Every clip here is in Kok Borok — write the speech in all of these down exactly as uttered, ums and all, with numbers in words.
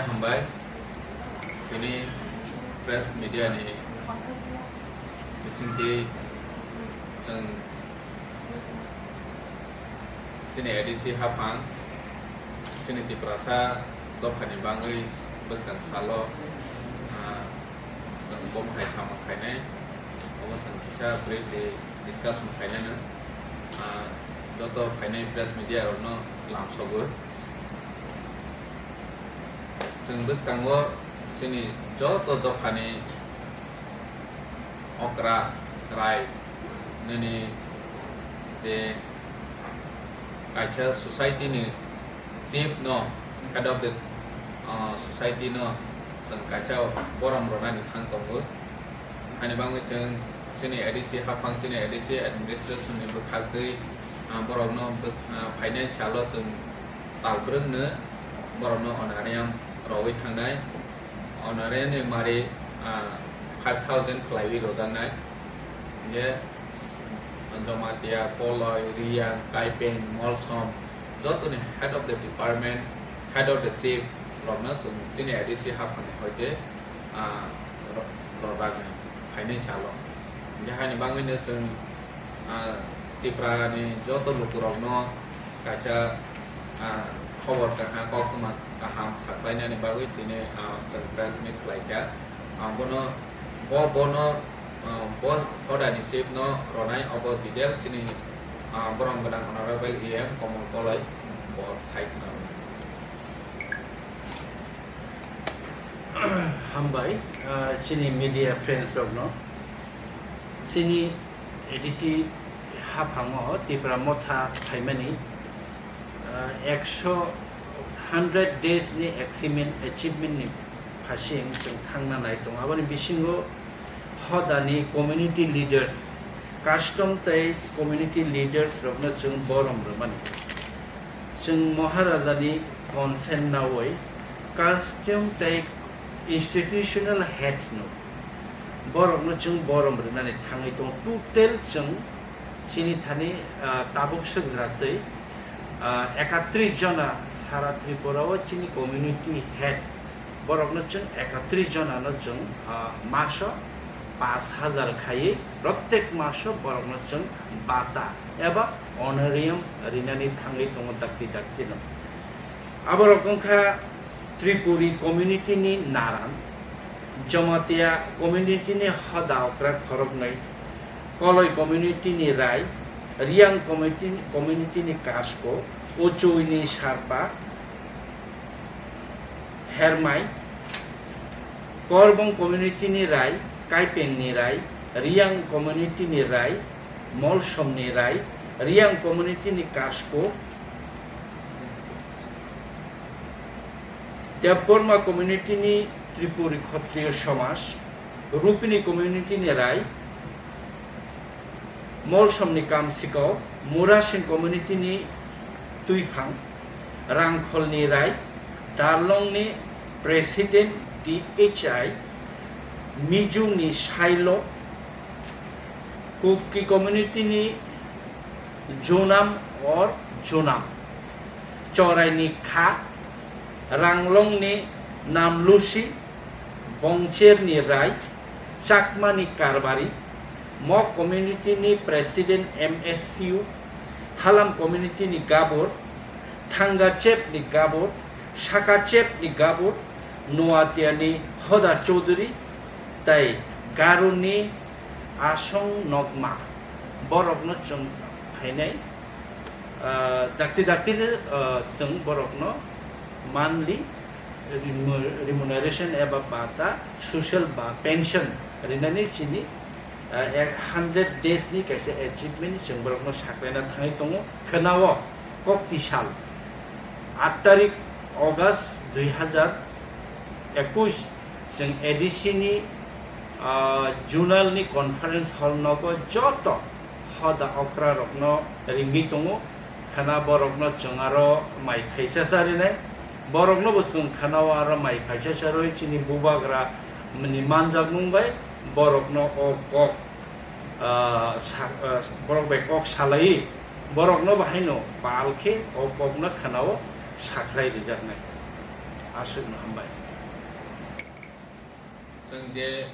Hambai, tini press media ni bisingtwi chwng chini A D C haphang, chini Tiprasa dophani bangwi bwskang salo, ah, chwng bomo hai samung khainai, obo chwng kisa briefly discussion khainai no, ah, joto phainai press media rokno lamsogo. Chwng bwskango chini joto dophani okra rai nini je kaisa society ni chief no, head of the, uh, society no chwng kaisa borom rwnani thang tongo. Hani bangwi chwng chini A D C haphang, chini A D C administration ni bwkhaktwi, ah, borokno bwk-, ah, financial o chwng tal brwngno borokno honorarium rogwi thangnai. Honorarium ni mari, ah, five thousand khlaiwi rojaknai. Hinkhe Jamatia, Koloi, Riyang, Kaipeng, Molsom, jotoni head of the department, head of the chief rokno chwng chini A D C haphangni hoite, ah, ro-, rojak phainai salo. Hinkhe haini bagwino chwng, ah, Tripura ni joto lukurokno kaisa, ah, khobor kaham, koktwma kaham saklainani bagwi tini, ah, chwng press meet khlaikha. Ah, bono, bo, bono, ah, bo hodani chief no ronai obo details chini, ah, borom gwnang honorable E M Komol Koloi bo sai khna. Hambai, ah, chini media friends rokno. Chini A D C haphango Tipra Motha phaimani, ah, ekso, hundred days ni achievement, achievement ni phasing chwng thangna nai tongo. Aboni bisingo hodani community leaders, custom tei community leaders rokno chwng borom rwmani. Chwng Maharajani consent nawi custom tei institutional head no borokno chwng borom rwnani thangwi tongo. Total chwng chini thani, ah, tabuk swkra twi, ah, ekatris jona sara Tripura o chini community head borokno chwng ekatris jona no chwng, ah, maso pash hajar khaiwi prottek maso borokno chwng bata eba honorarium rinani thangwi tongo dakti dakti no. Aborok wngkha Tripuri community ni naran, Jamatia community ni hoda okra khoroknwi, Koloi community ni rai, Riyang community, community ni kasko, Ochoi ni sarpa, Hermai, Korbong community ni rai, Kaipeng ni rai, Riyang community ni rai, Molsom ni rai, Riyang community ni kasko, Debbarma community ni Tripuri Khatriyo Somaj, Rupini community ni rai, Molsom ni Kamsikao, Murasing community ni Tuiphang, Rangkhol ni rai, Darlong ni President D H I, Mizu ni Sailo, Kuki community ni Junam or Junam, Chorai ni Kha, Ranglong ni Namlusi, Bongcher ni Rai, Chakma ni Karbari, Mok community ni President M S C U, Halam community ni Gabur, Thangachep ni Gabur, Sakachep ni Gabur, Noatia ni Hoda Chaudhuri, tei Garo ni Asong Nokma, borokno chwng phainai, ah, dakti dakti, ah, chwng borokno monthly remu-, remuneration eba bata, social ba pension rinani chini, ah, ek hundred days ni kaisa achievement chwng borokno saklaina thangwi tongo. Khwnao kok tisal aat tarik August dui hazar ekush chwng A D C ni, ah, zonal ni conference hall nogo joto hoda okra rokno ringwi tongo. Khana borokno chwng aro mai phaisa charinai. Borokno bo chwng khana o aro mai phaisa charwi chini bubagra ni manjakmung bai borokno o kok, ah, sa-, ah, borok bai kok salai borokno bo haino pal khe o kokno khana o sakhlai rijaknai. Aswkno hambai. Chwng je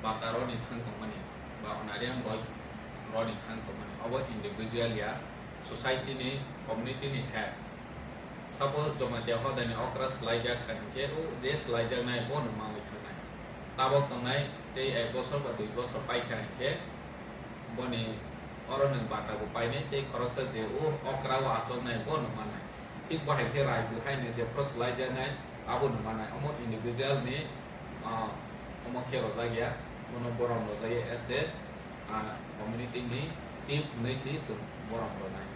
bata roni thang tongmani ba honorarium boi roni thang tongmani, obo individual ya, society ni, community ni head. Suppose Jamatia hodani okra swlaijak kha hinkhe, o je swlaijaknai bono manwi thangnai. Tabok tongnai tei ek bosor ba dui bosor paikha hinkhe, boni oro nwng bata bo painai tei khoroksa je o okra o achoknai bono mannai. Thik bo hai khe rai bo haino jephru swlaijaknai abono mannai. Omo individual ni, ah, omo khe rwjak ya, bono borom rwjak ya as a, ah, community ni chief hwnwi si chwng borom rwnai.